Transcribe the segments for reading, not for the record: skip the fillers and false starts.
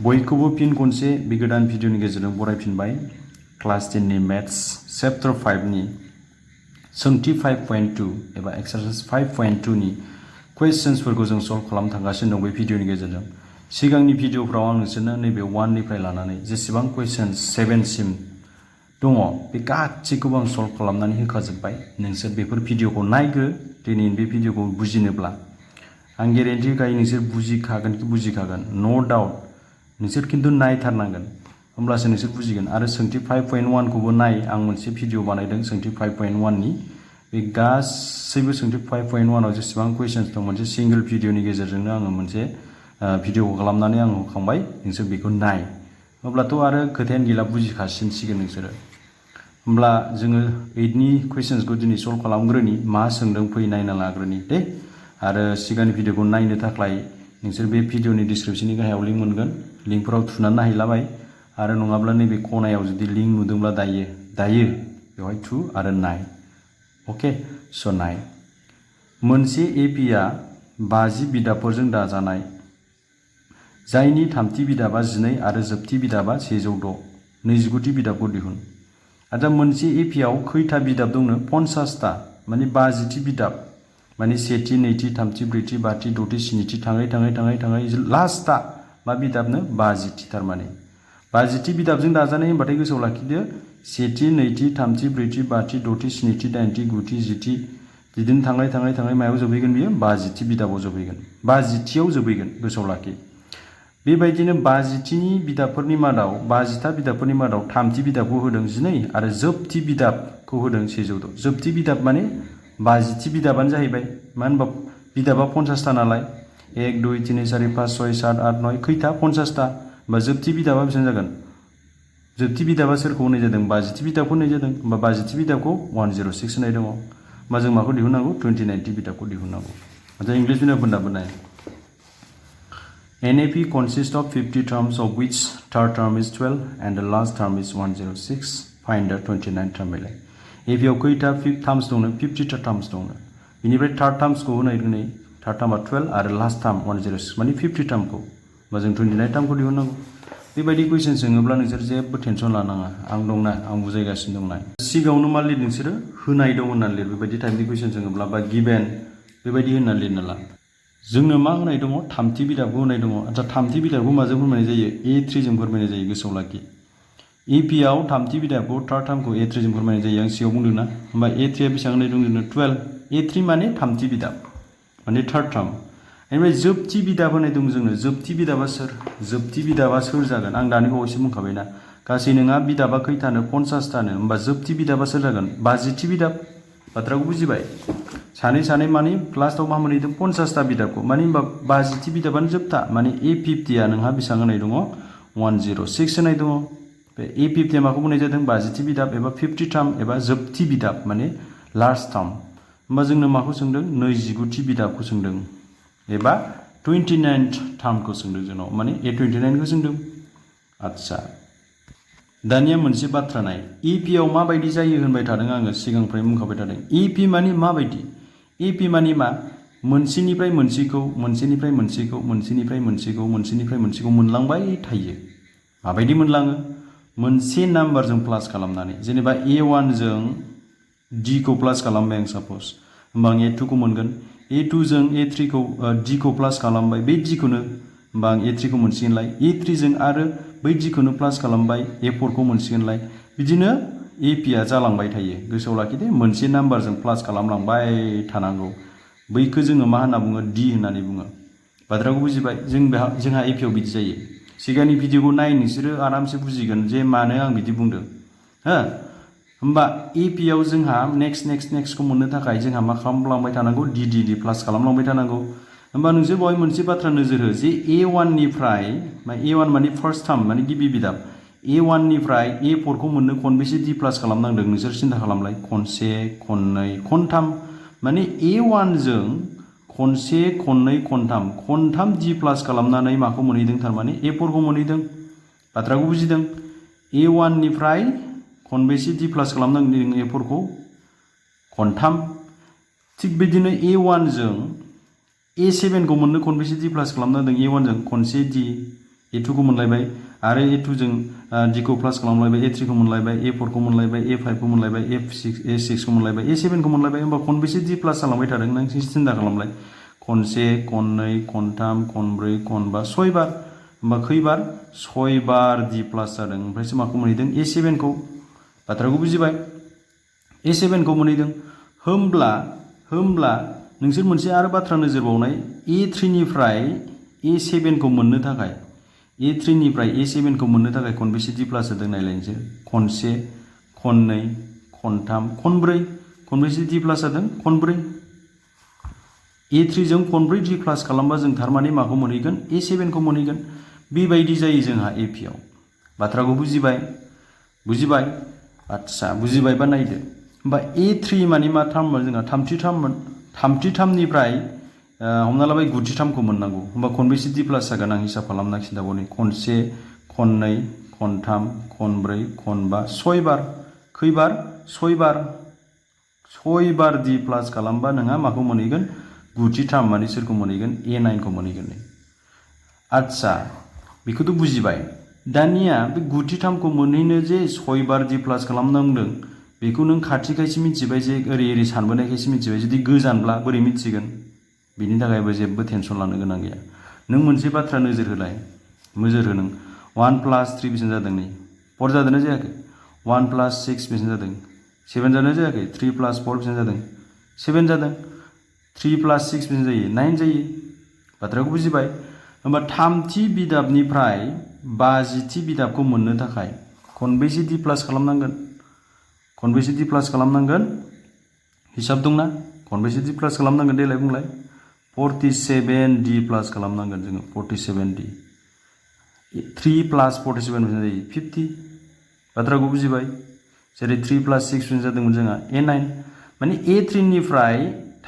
बयखौबो फिन खनसे बे गोदान भिडिअनि गेजेरजों बरायफिनबाय क्लास 10 नि मैथ्स चैप्टर 5 नि सोंथि 5.2 एबा एक्सारसाइज 5.2 नि क्वेश्चन्सफोरखौ जों सल्व खालामनो थांगासिनो दं बे भिडिअनि गेजेरजों सिगांनि भिडिअफ्राव आं नोंसोरनो नैबे 1 निफ्राय लानानै जेसेबां क्वेश्चन्स 7 सिम दङ बे गासैखौबो आं सल्व खालामनानै होखाजोबबाय नोंसोर बेफोर भिडिअखौ नायग्रो दिनैनि बे भिडिअखौ बुजिनोब्ला आं गेरेन्टि होखायो नोंसोर बुजिखागोन नो डाउट नोंसोर खिन्थु नायथारनांगोन होमब्लासो नोंसोर बुजिगोन आरो सोंथि 5.1 खौबो नाय आं मोनसे भिडिअ बानायदों सोंथि 5.1 नि बे गासैबो सोंथि 5.1 आव जेसेबां क्वेश्चन्स दं मोनसे सिंगल भिडिअनि गेजेरजोंनो आङो मोनसे भिडिअखौ खालामनानै आं होखांबाय नोंसोर बेखौ नाय अब्लाथ' आरो खोथायानो गैला बुजिखासिनसिगोन नोंसोरो होमब्ला जोङो 8 नि क्वेश्चन्सखौ दिनै सल्व खालामग्रोनि मा सोंदों फै नायना लाग्रोनि दे आरो सिगांनि भिडिअखौ नायनो थाखाय नोंसोर बे भिडिअनि डिसक्रिप्शननि गाहायाव लिंक मोनगोन लिंकफोराव थुनानै नायहैलाबाय आरो नङाब्ला नैबे खनायाव जुदि लिंक नुदोंब्ला दायो बेवहाय थु आरो नाय अके स' नाय मोनसे एपिआ 50 बिदाबफोरजों दाजानाय जायनि थामथि बिदाबा 12 आरो जोबथि बिदाबा 106 29थि बिदाबखौ दिहुन आरो मोनसे एपिआव खैथा बिदाब दंनो 50 ता माने 50थि बिदाब माने सेथि नैथि थामथि ब्रैथि बाथि द'थि स्निथि थाङै लास्टआ मा बिदाबनो 50थि थारमाने 50थि बिदाबजों दाजानाय होनबाथाय गोसोआव लाखिदो सेथि नैथि थामथि ब्रैथि बाथि द'थि स्निथि दाइनथि गुथि जिथि बिदिनो थाङै मायाव जोबहैगोन बियो 50थि बिदाबाव जोबहैगोन 50थियाव जोबहैगोन गोसोआव लाखि बेबायदिनो 50थिनि बिदाबफोरनि मादाव 50था बिदाबफोरनि मादाव थामथि बिदाबखौ होदों 12 आरो जोबथि बिदाबखौ होदों 106 जोबथि बिदाब माने 50थि बिदाबानो जाहैबाय मानो होनबा बिदाबा 50 ता नालाय 1 2 3 4 5 6 7 8 9 खैथा 50 ता होमबा जोबथि बिदाबा बेसेबां जागोन जोबथि बिदाबा सोरखौ होनाय जादों 50थि बिदाबखौ होनाय जादों होमबा 50थि बिदाबखौ 106 होनाय दङ होमबा जों माखौ दिहुननांगौ 29थि बिदाबखौ दिहुननांगौ आरो इंलिश बिदाबफोरनाबो नाय An AP consists of 50 terms of which third term is 12 and the last term is 106. Find the 29th term below. AP आव खैथा terms दंनो 50 ता terms दंनो बेनिफ्राय third terms खौ होनाय दिनै third term 12 आरो last term 106 माने 50 term खौ होमबा जों 29 term खौ दिहुननांगौ बेबायदि क्वेश्चन सोङोब्ला नोंसोर जेबो टेनसन लानाङा आं दंना आं बुजायगासिनो दंना सिगाङावनो मा लिर नोंसोरो होनाय दं होननानै लिर बेबायदि टाइपनि क्वेश्चन सोङोब्ला बा गिभेन बेबायदि होननानै लिरना ला जोंनो मा होनाय दङ थामथि बिदाबखौ होनाय दङ आচ্ছা थामथि बिदाबखौ माजों फोरमायनाय जायो A3 जों फोरमायनाय जायो गोसोआव लाखि EP आव थामथि बिदाबखौ थार्ड टार्मखौ A3 जों फोरमायनाय जायो आं सिगाङाव बुंदोंना होमबा A3 आ बेसेबां होनाय दं जोंनो 12 A3 माने थामथि बिदाब माने थार्ड टार्म ओमफ्राय जोबथि बिदाब होनाय दं जोंनो जोबथि बिदाबा सोर जागोन आं दानि बावैसो बुंखाबायना गासै नोंहा बिदाबा खैथानो 50 तानो होमबा जोबथि बिदाबा सोर जागोन 50थि बिदाब बाथ्राखौ बुजिबाय सानै माने लास्टआव मा मोनहैदों 50 ता बिदाबखौ माने होमबा 50थि बिदाबानो जोबथा माने A50 आ नोंहा बेसेबां होनाय दङ 106 होनाय दङ बे A50 आ माखौ बुंनाय जादों 50थि बिदाब एबा 50 टार्म एबा जोबथि बिदाब माने लास्ट टार्म होमबा जोंनो माखौ सोंदों 29थि बिदाबखौ सोंदों एबा 29th टार्मखौ सोंदों जोंनाव माने A29 खौ सोंदों आच्छा दानिया मोनसे बाथ्रा नाय EP आव माबायदि जायो होनबाय थादों आङो सिगांनिफ्राय बुंखाबाय थादों EP माने माबायदि EP माने मा मोनसेनिफ्राय मोनसेखौ मोनलांबाय थायो माबायदि मोनलाङो मोनसे नाम्बारजों प्लास खालामनानै जेनेबा A1 जों D खौ प्लास खालामबाय आं साप'ज होमबा आं A2 खौ मोनगोन A2 जों A3 खौ D खौ प्लास खालामबाय बे D खौनो होमबा आं A3 खौ मोनसिगोनलाय A3 जों आरो बै D खौनो प्लास खालामबाय A4 खौ मोनसिगोनलाय बिदिनो EP आ जालांबाय थायो गोसोआव लाखिदे मोनसे नाम्बारजों प्लास खालामलांबाय थानांगौ बैखौ जोङो मा होनना बुङो D होननानै बुङो बाथ्राखौ बुजिबाय जोंहा EP आव बिदि जायो सिगांनि भिडिअखौ नाय नोंसोरो आरामसे बुजिगोन जे मानो आं बिदि बुंदों हो होमबा EP आव जोंहा नेक्स्टखौ मोननो थाखाय जोंहा मा खालामलांबाय थानांगौ D प्लास खालामलांबाय थानांगौ होमबा नोंसोर बेवहाय मोनसे बाथ्रा नोजोर हो जे A1 निफ्राय A1 माने फार्स्ट टार्म माने गिबि बिदाब A1 निफ्राय A4 खौ मोननो खनबेसे D प्लास खालामनांदों नोंसोर सिन्था खालामलाय खनसे खननै खनथाम माने A1 जों खनसे खननै खनथाम D प्लास खालामनानै माखौ मोनहैदों थारमाने A4 खौ मोनहैदों बाथ्राखौ बुजिदों A1 निफ्राय खनबेसे D प्लास खालामनांदों A4 खौ खनथाम थिग बिदिनो A1 जों A7 खौ मोननो खनबेसे D प्लास खालामनांदों A1 जों खनसे D A2 को मोनलायबाय आरो A2 जों D को प्लास खालामलायबाय A3 को मोनलायबाय A4 को मोनलायबाय A5 को मोनलायबाय A6 को मोनलायबाय A7 को मोनलायबाय होमबा खनबेसे D प्लास जालांबाय थादों नों सिन्था खालामलाय खनसे खननै खनथाम खनब्रै खनबा 6 बार होमबा खैबार 6 बार D प्लास जादों ओमफ्रायसो माखौ मोनहैदों A7 को बाथ्राखौ बुजिबाय A7 को मोनहैदों होमब्ला नोंसोर मोनसे आरो बाथ्रा नोजोर बावनाय A3 निफ्राय A7 को मोननो थाखाय A3 निफ्राय A7 को मोननो थाखाय खनबेसे D प्लास जादों नायलायनोसै खनसे खननै खनथाम खनब्रै खनबेसे D प्लास जादों खनब्रै A3 जों खनब्रै D प्लास खालामबा जों थारमाने माखौ मोनहैगोन A7 को मोनहैगोन बेबायदि जायो जोंहा AP आव बाथ्राखौ बुजिबाय आच्छा बुजिबायबा नायदो होमबा A3 माने मा थाममोन जोंहा थामथि थामनिफ्राय हमना लाबाय गुथि थामखौ मोननांगौ होमबा खनबेसे D प्लास जागोन आं हिसाब खालामना खिन्थाबावनि खनसे खननै खनथाम खनब्रै खनबा 6 बार खैबार 6 बार D प्लास खालामबा नोंहा माखौ मोनहैगोन गुथि थाम माने सोरखौ मोनहैगोन A9 को मोनहैगोन आच्छा बेखौथ' बुजिबाय दानिया बे गुथि थामखौ मोनहैनो जे 6 बार D प्लास खालामनांदों बेखौ नों खाथिखायसो मिथिबाय जे ओरै सानबोनायखायसो मिथिबाय जुदि गोजानब्ला बोरै मिथिगोन बिनि थाखायबो जेबो टेनसन लानो गोनां गैया नों मोनसे बाथ्रा नोजोर हो नों 1 प्लास 3 बेसेबां जादों नै 4 जादोंना जायाखै 1 प्लास 6 बेसेबां जादों 7 जादोंना जायाखै 3 प्लास 4 बेसेबां जादों 7 जादों 3 प्लास 6 बेसेबां जायो 9 जायो बाथ्राखौ बुजिबाय होमबा थामथि बिदाबनिफ्राय 50थि बिदाबखौ मोननो थाखाय खनबेसे D प्लास खालामनांगोन हिसाब दंना खनबेसे D प्लास खालामनांगोन देलाय बुंलाय 47D प्लास खालामनांगोन जोङो 47D 3 प्लास 47 बेसेबां जायो 50 बाथ्राखौ बुजिबाय जेरै 3 प्लास 6 बेसेबां जादोंमोन जोंहा A9 माने A3 निफ्राय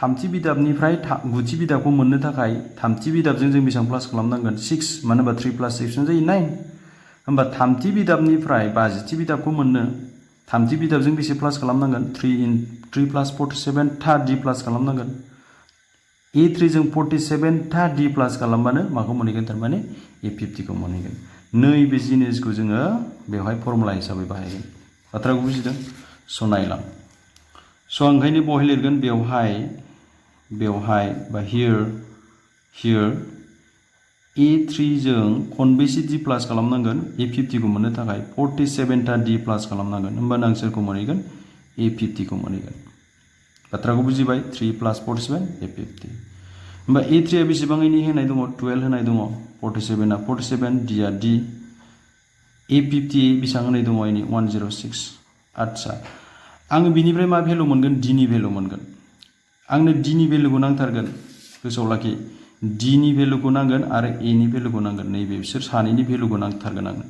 थामथि बिदाबनिफ्राय गुथि बिदाबखौ मोननो थाखाय थामथि बिदाबजों जों बेसेबां प्लास खालामनांगोन 6 मानो होनबा 3 प्लास 6 बेसेबां जायो 9 होमबा थामथि बिदाबनिफ्राय 50थि बिदाबखौ मोननो थामथि बिदाबजों बेसे प्लास खालामनांगोन 3 प्लास 47 था D प्लास खालामनांगोन A3 जों 47 था D प्लास खालामबानो माखौ मोनहैगोन थारमाने A50 को मोनहैगोन नैबे जिनिसखौ जोङो बेवहाय फर्मुला हिसाबै बाहायगोन बाथ्राखौ बुजिदों स' नायलां स' आं ओंखायनो बहाय लिरगोन बेवहाय बा here A3 जों खनबेसे D प्लास खालामनांगोन A50 को मोननो थाखाय 47 था D प्लास खालामनांगोन होमबानो आं सोरखौ मोनहैगोन A50 को मोनहैगोन बाथ्राखौ बुजिबाय 3 प्लास 47 A50 होमबा A3 आ बेसेबाङैनि होनाय दङ 12 होनाय दङ 47 आ 47 D आ D A50 बेसेबां होनाय दङ इनि 106 आच्छा आङो बिनिफ्राय मा भेलु मोनगोन D नि भेलु मोनगोन आंनो D नि भेलुखौ नांथारगोन गोसोआव लाखि D नि भेलुखौ नांगोन आरो A नि भेलुखौ नांगोन नैबे बिसोर सानैनि भेलुखौ नांथारगोन आंनो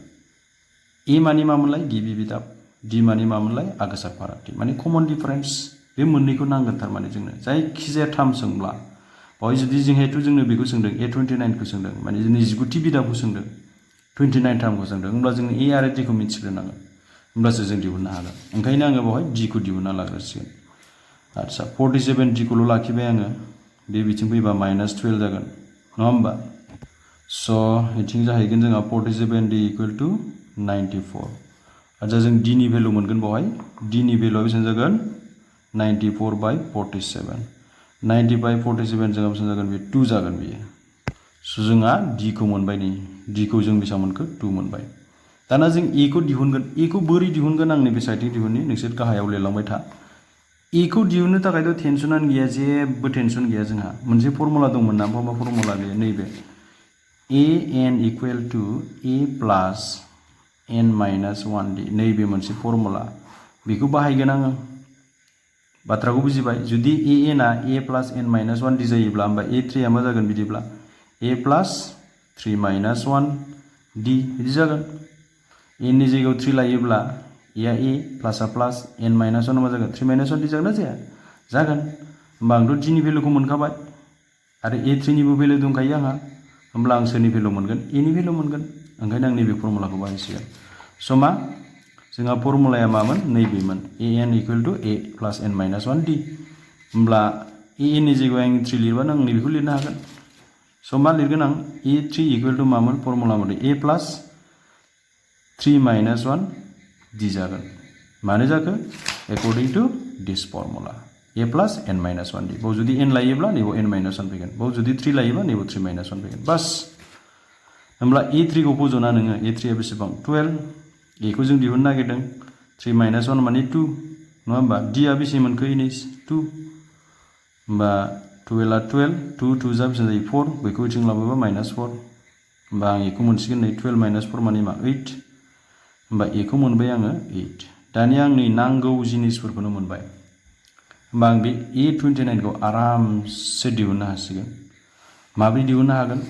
A मानि मामोनलाय गिबि बिदाब D मानि मामोनलाय आगोसा फारागथि माने कमन डिफारेन्स बे मोननैखौ नांगोन थारमाने जोंनो जायखिजाया टार्म सोंब्ला बावहाय जुदि जोंनो बेखौ सोंदों A29 खौ सोंदों माने जोंनि 19थि बिदाबखौ सोंदों 29 टार्मखौ सोंदों होमब्ला जों A आरो D खौ मिथिग्रोनांगोन होमब्लासो जों दिहुननो हागोन ओंखायनो आङो बावहाय D खौ दिहुनना लाग्रोसिगोन आच्छा 47 D खौल' लाखिबाय आङो बे बिथिं फैबा -12 जागोन नङा होमबा स' बिथिं जाहैगोन जोंहा 47D इकुवेल टु 94 आच्छा जों D नि भेलु मोनगोन बावहाय D नि भेलुआ बेसेबां जागोन 94/47 90/47 जोंहा बेसेबां जागोन बे 2 जागोन बेयो स' जोंहा D खौ मोनबाय नै D खौ जों बेसेबां मोनखो 2 मोनबाय दाना जों A खौ दिहुनगोन A खौ बोरै दिहुनगोन आं नैबे साइडथिं दिहुननि नोंसोर गाहायाव लिरलांबाय था A खौ दिहुननो थाखायथ' टेनसनानो गैया जेबो टेनसन गैया जोंहा मोनसे फर्मुला दंमोन ना मा फर्मुला बेयो नैबे AN equal to A plus N minus 1D नैबे मोनसे फर्मुला बेखौ बाहायगोन आङो बाथ्राखौ बुजिबाय जुदि AN आ A plus N minus 1D जायोब्ला होमबा A3 आ मा जागोन बिदिब्ला A प्लास 3 माइनास 1D बिदि जागोन N नि जायगायाव 3 लायोब्ला A आ A प्लास आ प्लास N माइनास 1 मा जागोन 3 माइनास 1D जागोन ना जाया जागोन होमबा आंथ' D नि भेलुखौ मोनखाबाय आरो A3 निबो भेलु दंखायो आंहा होमब्ला आं सोरनि भेलु मोनगोन A नि भेलु मोनगोन ओंखायनो आं नैबे फर्मुलाखौ बाहायसिगोन स' मा जोंहा फर्मुलाया मामोन नैबेमोन AN equal to A plus N minus 1D होमब्ला AN नि जायगायाव आं 3 लिरबानो आं नैबेखौ लिरनो हागोन स' मा लिरगोन आं A3 इक्वल टु मामोन फर्मुला मथे A प्लास 3 माइनास 1 D जागोन मानो जाखो according to this formula A plus n minus 1 D बाव जुदि n लायोब्ला नैबाव n माइनास 1 फैगोन बाव जुदि 3 लायोब्ला नैबाव 3 माइनास 1 फैगोन बास होमब्ला A3 खौ फजना नोङो A3 आ बेसेबां 12 A खौ जों दिहुननो नागिरदों 3 माइनास 1 माने 2 नङा होमबा D आ बेसे मोनखो इनिस 2 होमबा 12 आ 12 2 2 जा बेसे जायो 4 बेखौ जों लाबोबा माइनास 4 होमबा आं एखौ मोनसिगोन नै 12 माइनास 4 माने मा 8 होमबा एखौ मोनबाय आङो 8 दानिया आंनि नांगौ जिनिसफोरखौनो मोनबाय होमबा आं बे A29 खौ आरामसे दिहुननो हासिगोन माब्रै दिहुननो हागोन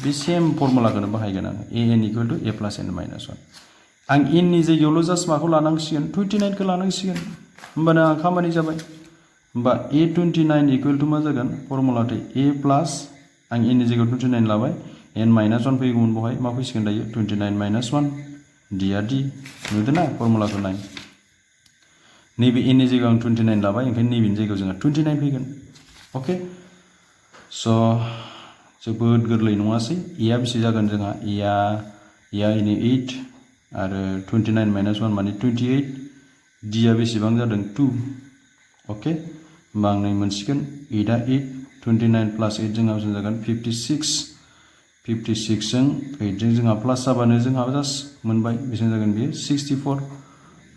बे सेम फर्मुलाखौनो बाहायगोन आं an equal to a plus n minus 1 आं n नि जायगायावल' जास्ट माखौ लानांसिगोन 29 खौ लानांसिगोन होमबानो आं खामानि जाबाय होमबा A29 इक्वल टु मा जागोन फर्मुलाथै a प्लास आं n नि जायगायाव 29 लाबाय n माइनास 1 फैगौमोन बहाय मा फैसिगोन दायो 29 माइनास 1 d आ d नुदों ना फर्मुलाखौ नाय नैबे n नि जायगायाव आं 29 लाबाय ओंखायनो नैबेनि जायगायाव जोंहा 29 फैगोन अके स' जोबोद गोरलै नङासै a आ बेसे जागोन जोंहा a आ इनि 8 आरो 29 माइनास 1 माने 28 d आ बेसेबां जादों 2 अके होमबा आं नै मोनसिगोन 8 आ 8 29 प्लास 8 जोंहा बेसेबां जागोन 56 56 जों 8 जों जोंहा प्लास जाबानो जोंहा जास्ट मोनबाय बेसेबां जागोन बेयो 64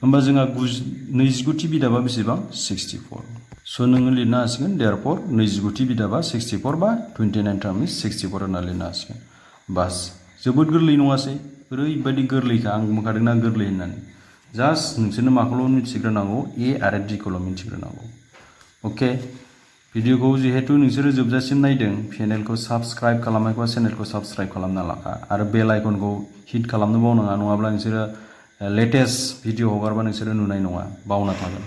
होमबा जोंहा 29थि बिदाबा बेसेबां 64 स' नोङो लिरनो हासिगोन देयारफर 29थि बिदाबा 64 बा 29 टार्म 64 होनना लिरनो हासिगोन बास जोबोद गोरलै नङासै ओरैबायदि गोरलैखा आं बुंखादोंना गोरलै होननानै जास्ट नोंसोरनो माखौल' मिथिग्रोनांगौ A आरो D खौल' मिथिग्रोनांगौ अके भिडिअखौ जिहेतु नोंसोरो जोबजासिम नायदों चेनेलखौ साबस्क्राइब खालामाखैबा चेनेलखौ साबस्क्राइब खालामना लाखा आरो बेल आइकनखौ हिट खालामनो बावनाङा नङाब्ला नोंसोरो लेटेस्ट भिडिअ हगारबा नोंसोरो नुनाय नङा बावना थागोन